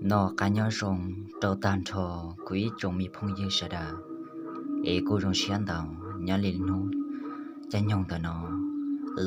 Noj qab nyob zoo rau tag nrho kuv ib tsoom me phooj ywg sawv daws, es kuj zoo siab ntau, nyob li hnub caij nyoog ntawm no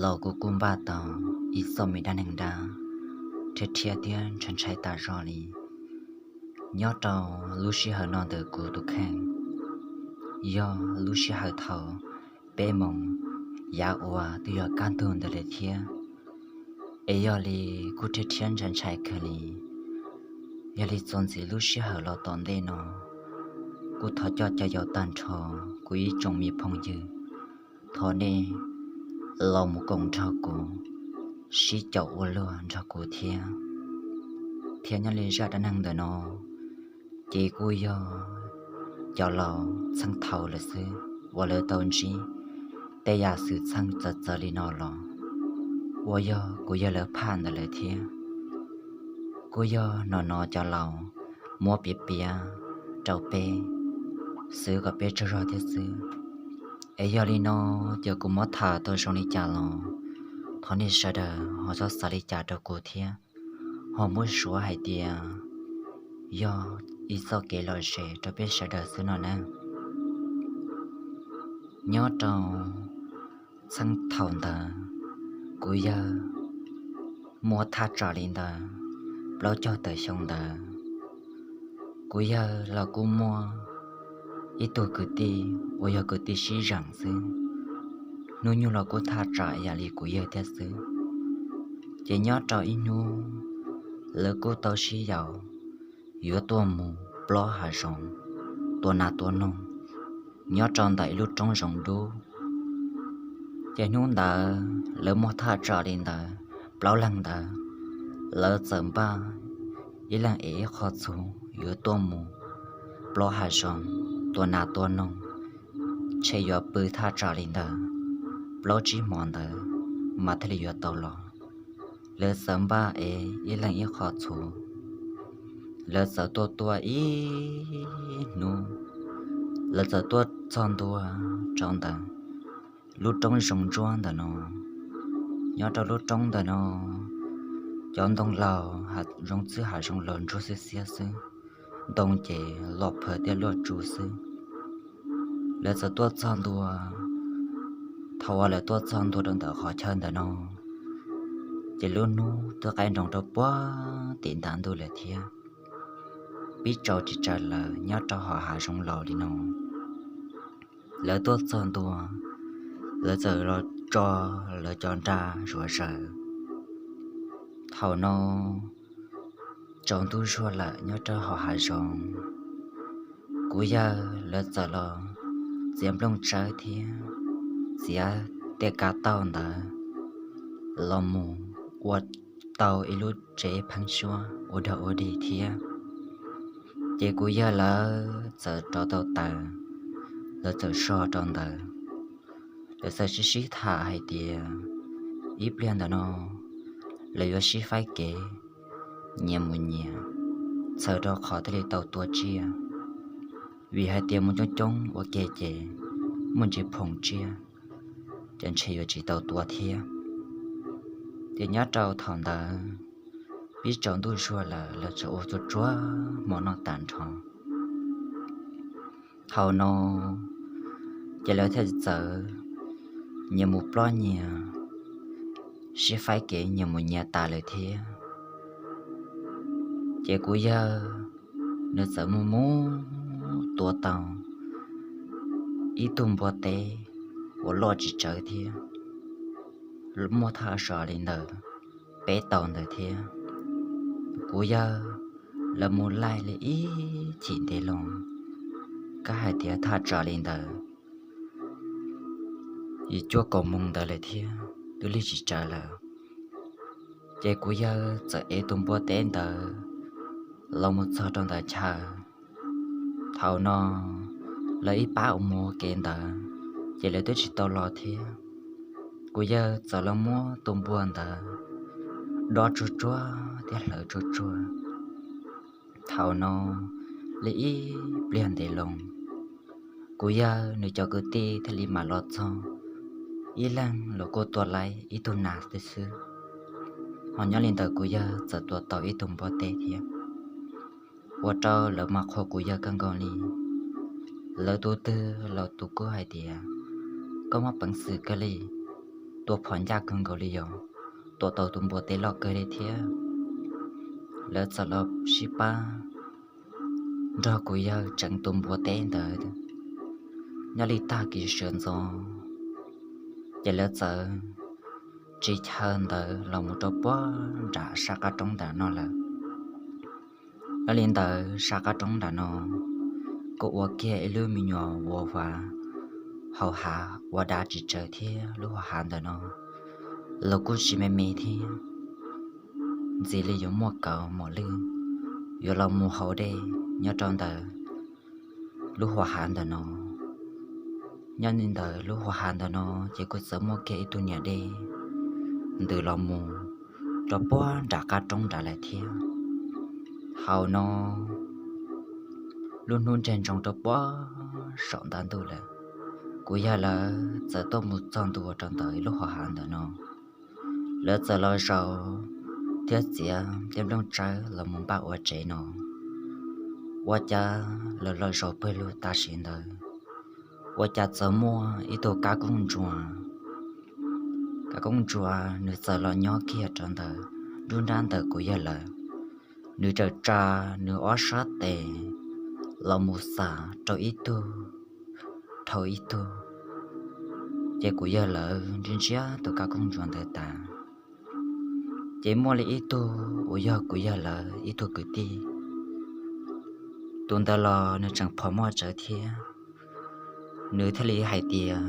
los kuv kuj npaj tau ib txoj me dab neeg dab rhiab rhiab thiab ntshai ntshai tas zog li. Nyob rau lub sij hawm no ntawm kuv tus kheej yog lub sij hawm thaum peb moos yav uas twb yog kaj ntug ntawd lawm thiab, es yog li kuj rhiab rhiab ntshai ntshai kawg li. Yog li txuas ntxiv lub sij hawm los tom ntej no, kuv thov coj caw yaus tag nrho kuv ib tsoom me phooj ywg, thov nej los mus koom nrog kuv sib caum ua luag nrog kuv thiab. Thiab nyob li zaj dab neeg ntawm no ces kuj yog cov laus txheej thaum lawm xwb uas lawv tau ntsib tej yam xwm txheej txawv txawv li no los uas yog kuv yawg lawv phaj ntawd lawm thiab. Kuj yog no no cov laus muab piav piav rau peb xwb kom peb tsaug zog thiab xwb. Es yog li no ces kuv muab tham tau zoo li cas los thov nej sawv daws ho txhob xav li cas rau kuv thiab, ho muab suav hais tias yog ib txoj kev lom zem rau peb sawv daws xwb no na. Nyob rau txheej thaum ntawd, kuv yawg muaj thaj tsam li ntawd plaub caug tawm xyoo ntawd. Kuv yawg los kuj muaj ib tug kwv tij uas yog kwv tij sib zeem xwb, hnub nyoog los kuj thaj tsam yam li kuv yawg thiab xwb. Ces nyob rau ib hnub lawv kuj tau sib yaum yuav tuaj mus plob hav zoov tua nas tua noog nyob rau ntawm ib lub roob zoov dub. Ces hnub ntawd lawv muaj thaj tsam li ntawd plaub leeg ntawd, lawv txawm npaj ib leeg ev ib qho txhuv yuav tuaj mus plob hav zoov tua nas tua noog, ntshe yuav pw thaj tsam li ntawd plaub tsib hmo ntawd mas thiaj li yuav tau los. Lawv txawm npaj ev ib leeg ib qho txhuv, lawv txawm tuaj tua ib hnub, lawv txawm tuaj txog ntua rau ntawm lub roob zoov ntsuab ntawm no. Nyob rau lub roob ntawm no, cov ntoo laus hav zoov txwb hav zoov laus ntsuab xiab xiab xwb, ntoo ces loj phawv thiab luaj tsu xwb. Lawv txawm tuaj txog ntua, thaum uas lawv tuaj txog ntua rau ntawm qhov chaw ntawm no, ces lub hnub twb qaij nroos rau puag tim ntav ntuj lawm thiab. Pib tsaus tsis tsaws lawm nyob rau hauv hav zoov laus li no. Lawv tuaj txog ntua, lawv txawm los tso lawv cov nra zuav zaws. Thaum no tsaus ntuj zuag lawm nyob rau hauv hav zoov, kuv yawg lawv txawm los txiav nplooj tsawb thiab txiav tej kav tauj ntawd los mus ua tau ib lub tsev pheeb suab ua dog ua dig thiab. Ces kuv yawg lawv txawm rauv tau taws, lawv txawm so rau ntawd. Lawv txawm sib sib tham hais tias ib pliag ntawm no lawv yuav sib faib kev nyias mus nyias txhawm rau qhov thiaj li tau tua tsiaj, vim hais tias mus coob coob ua ke ces muaj ntsis phoom tsiaj, ces ntshe yuav tsis tau tua thiab. Ces nyob rau thaum ntawd pib tsaus ntuj zuag lawm, lawv txawm ua tsuag tsuag hmo noj tag nrho. Thaum no ces lawv thiaj txawm nyias mus plob nyias, sib faib kev nyias mus nyias tas lawm thiab. Ces kuv yawg nws txawm mus mus tua tau ib tug npua teb uas loj tsis tsawg thiab, muaj thaj tsam li ntawm peb tau ntawd thiab. Kuv yawg lawv mus laij li ib chim ntev loo, kab hais tias thaj tsam li ntawd yim cuaj kaum moos ntawd lawm thiab twb lig tsis tsawg lawm. Ces kuv yawg txawm ev tus npua teb ntawd los mus txog rau ntawm chaw. Thaum no lawv ib pab uas mus ua ke ntawd ces lawv twb tsis tau los thiab. Kuv yawg txawm los muab tus npua ntawd dob tsuag tsuag thiab hlawv tsuag tsuag. Thaum no li ib pliag ntev loo, kuv yawg nws cov kwv tij thiaj li mam los txog, ib leeg los kuj tua laib ib tug nas tib xwb. Ho nyob li ntawd kuv yawg txawm tua tau ib tug npua teb thiab. ua rau lawv mas qhuas kuv yawg kawg nkaus li. Lawv tus twg los tus kuj hais tias, koj muaj peev xwm kawg li, tua phom ncaj kawg nkaus li yog, tua tau tus npua teb loj kawg li thiab. Lawv txawm los sib pab nrog kuv yawg tseev tus npua teb ntawd. Nyob li tag kis sawv ntxov ces lawv txawm tsiv chaw ntawd los mus rau puag nram sab qab roob ntawm no lawm. Yog li ntawd sab qab roob nram no kuj ua kiag ib lub me nyuam vuas hav, hauv hav ua dav tsis tsawg thiab. Lub hauv hav ntawm no los kuj tsis me me thiab, ntxim li yuav muaj kaum mom lwj yuav los mus haus dej nyob rau ntawm lub hauv hav ntawm no. Nyob li ntawm lub hauv hav ntawm no ces kuj txawm muaj kiag ib tug niam dej ntws los mus rau puag nram qab roob nrad lawm thiab. Thaum no lub hnub ntseg ntsoov rau puag saum ntag ntuj lawm, kuv yawg lawv txawm tuaj mus txog ntua rau ntawm lub hauv hav ntawm no. Lawv txawm los zaum thiab txiav tej nplooj tsawb los mus npaj ua tsev no. Ua cas lawv los zaum pawg lug tam sim ntawd, ua cas txawm muaj ib tug kab kooj ntsuab, kab kooj ntsuab nws txawm los nyob kiag rau ntawm nruab nrab ntawm kuv yawg lawv. Nws txawm tsa nws ob sab tes los mus xav rau ib tug dhau ib tug, ces kuv yawg lawv ntsia ntsia tus kab kooj ntsuab ntawd tas, ces muaj li ib tug uas yog kuv yawg lawv ib tug kwv tij, tus ntawd los nws tseem phom moj tsawv thiab. Nws thiaj li hais tias,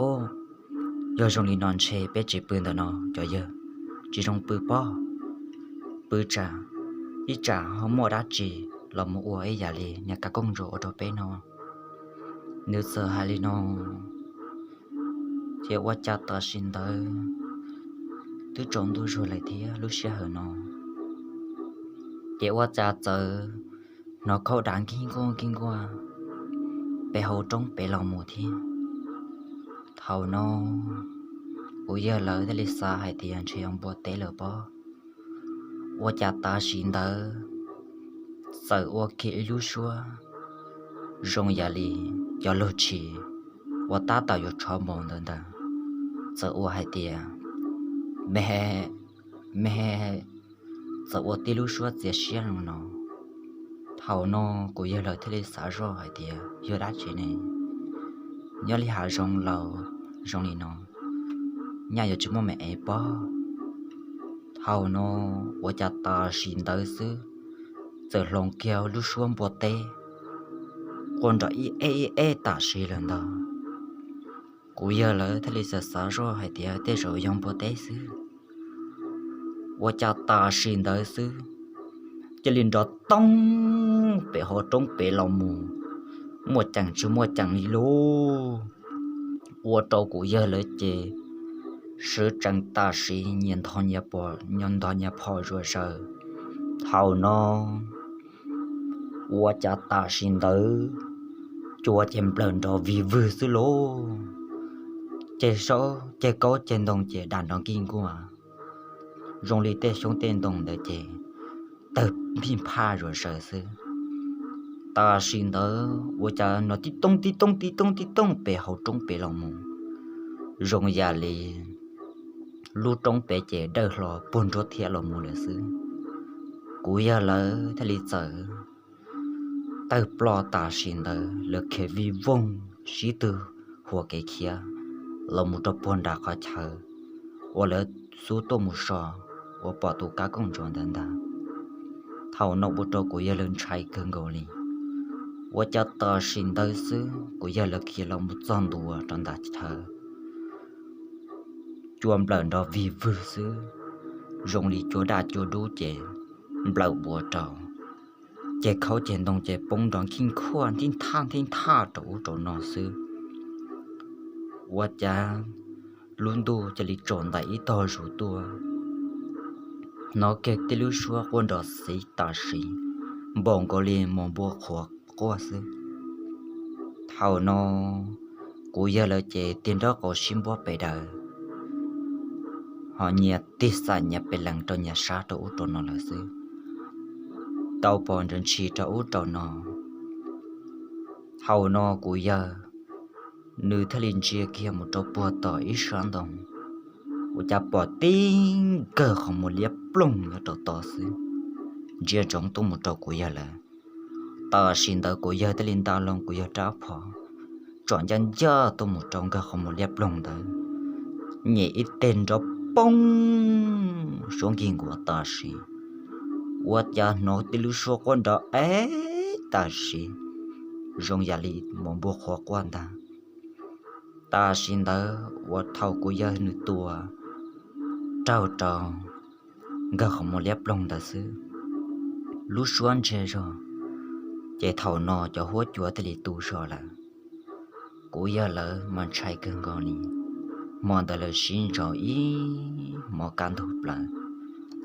o, yog zoo li no ntshe peb tsis pw ntawm no cov yawg, tsis zoo pw pob, pw tsam ib tsam ho muaj dab tsi los mus ua ib yam li niag kab kooj ntsuab ua rau peb no. Nws txawm hais li no, ces ua cas tam sim ntawd twb tsaus ntuj zuag lawm thiab lub sij hawm no, ces ua cas txawm hnov khaub dav nkig nkuaj nkig nkuaj pem hauv roob pem los mus thiab. Thaum no kuv yawg lawv thiaj li xav hais tias ntshe yog npua teb lawm pob. Ua cas tam sim ntawd txawm ua kiag ib lub suab zoo yam li cov lug tshis uas tab tom yuav tshov npoo ntawd ntag, txawm ua hais tias, me, me, txawm ua tib lub suab txias siab zoo no. Thaum no kuv yawg lawv thiaj li xav zoj hais tias yog dab tsi ne, nyob li hav zoov laus zoo li no, nyaj yuav tsis muaj me ev pob. Thaum no ua cas tam sim ntawd xwb, txawm hloov kiag lub suab npua teb quaj nrov ib eb ib eb tam sim lawm ntag. Kuv yawg lawv thiaj li xav xav zoj hais tias tej zaum yog npua teb xwb. Ua cas tam sim ntawd xwb, cia li nrov toob pem hauv roob pem los mus, muaj ceem tsis muaj ceem li lauj. Ua rau kuv yawg lawv ces sawv tsees tam sim nyias ntho nyias phom zuag zaws. Thaum no ua cas tam sim ntawd cua ces nplawm nrov vig vwg xwb lauj. Ceg saub ceg kaub ceg ntoo ces dam nrov nkig nkuaj, zoo li tej xyoob tej ntoo ntawd ces tawg phij phaj zuag zaws xwb. Tam sim ntawd ua cas nrov tib tooj tib tooj tib tooj tib tooj pem hauv roob pem los mus, zoo yam li lub roob pem ces dawj hlo puag nruab thiab los mus lawm xwb. Kuv yawg lawv thiaj li txawm tawg ploj tam sim ntawd lawv khiav vij voog sib tw huam kev khiav los mus rau puag nram qhov chaw uas lawv xub tuaj mus so uas pom tus kab kooj ntsuab ntawd ntag. Thaum no ua rau kuv yawg lawv ntshai kawg nkaus li. Ua cas tam sim ntawd xwb kuv yawg lawv khiav los mus txog ntua rau ntawm chaw, cua nplawm nrov vig vwg xwb, zoo li cua daj cua dub ces nplawm ua rau ceg khaub ceg ntoo ces poob nrov nkig nkhuaj nthib nthaj nthib nthaj rau ub rau no xwb. Ua cas lub ntuj cia li tsaus ntais ib tog zus tuaj, hnov kiag tib lub suab quaj nrov xiv tam sim, npaum nkaus li mos npua qhuav quaj xwb. Thaum no kuv yawg lawv ces tig nraub qaum sib npuab pes daws, ho nyias tig xam nyias pes lees rau nyias sab rau ub rau no lawm xwb. tau pom ntshis rau ub rau no. Thaum no kuv yawg nws thiaj li ntsia kiag mus rau puag tom ib sab ntoo, ua cas pom tib nkawg qhov muag liab ploog nyob rau tod xwb, ntsia ntsoov tuaj mus rau kuv yawg lawm. Tam sim ntawd kuv yawg thiaj li nta loo kuv yawg rab phom, tsom ncaj ncaj tuaj mus rau nkawg qhov muag liab ploog ntawd, nyem ib teg nrov poob suab nkig nkuav tam sim, ua cas hnov tib lub suab quaj nrov eb tam sim, zoo yam li mos npua qhuav quaj ntag. Tam sim ntawd uas thaum kuv yawg nws tua raug rau nkawg qhov muag liab ploog ntawd xwb, lub suab ntsiag zog, ces thaum no cov huab cua thiaj li tu zog lawm. Kuv yawg lawv mas ntshai kawg nkaus li, hmo ntawd lawv sib ntsaum ib hmos kaj ntug plaws,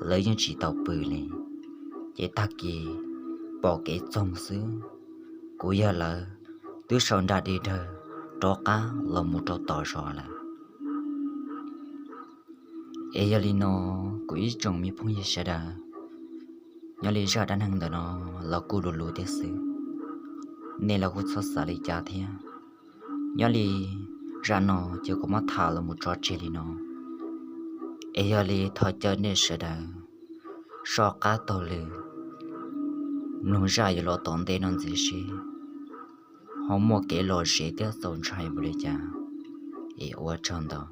lawv yeej tsis tau pw li. Ces tag kis pom kev txoog xwb, kuv yawg lawv twb sau nra dig dawg rov qab los mus rau tom zos lawm. Es yog li no, kuv ib tsoom me phooj ywg sawv daws, nyob li zaj dab neeg ntawm no los kuj luv luv thiab xwb, nej los kuj txhob xav li cas thiab. Nyob li zaj no ces kuv muab tham los mus tso tseg li no. Es yog li thov caw nej sawv daws soj qab taug lw mloog zaj yuav los tom ntej no ntxiv seb ho muaj kev lom zem thiab txaus ntshai npaum li cas. Es ua tsaug ntau.